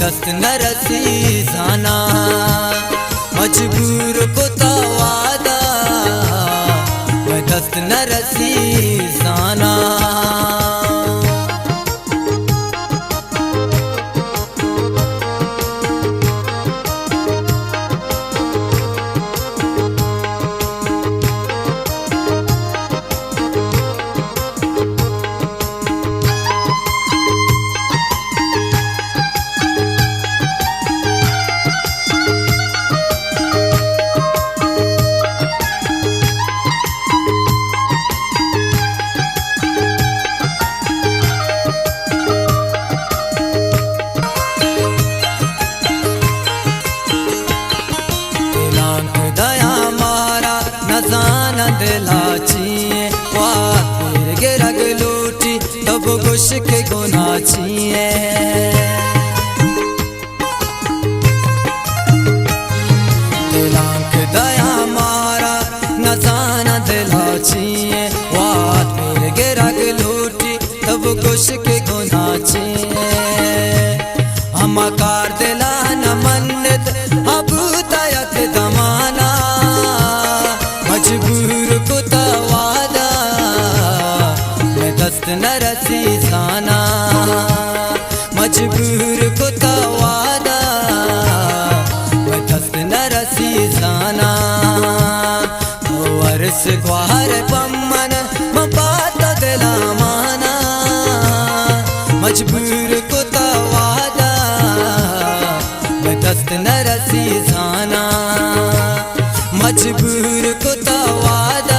دست نہ رسی زانا، مجبور کتا وعدہ، مئے دست نہ رسی زانا۔ دلانک دیا مارا، نزاناں دلا چی ایں، وات پیر گرگ لوٹی، تو بگوش کہ گناہ چی ایں۔ دلانک دیا مارا، نزاناں دلا چی ایں، وات پیر گرگ لوٹی، تو بگوش کہ گناہ چی ایں۔ ہما کار دلا نہ منت، ابوتا یک دمانا، مجبور کتا وعدہ، مئے دست نہ رسی زانا، مجبور کتا وعدہ، مئے دست نہ رسی زانا۔ ورس گوہر پمن، من پات دلا مانا، مجبور کتا وعدہ، مئے دست نہ رسی زانا، مجبور کتا وعدہ۔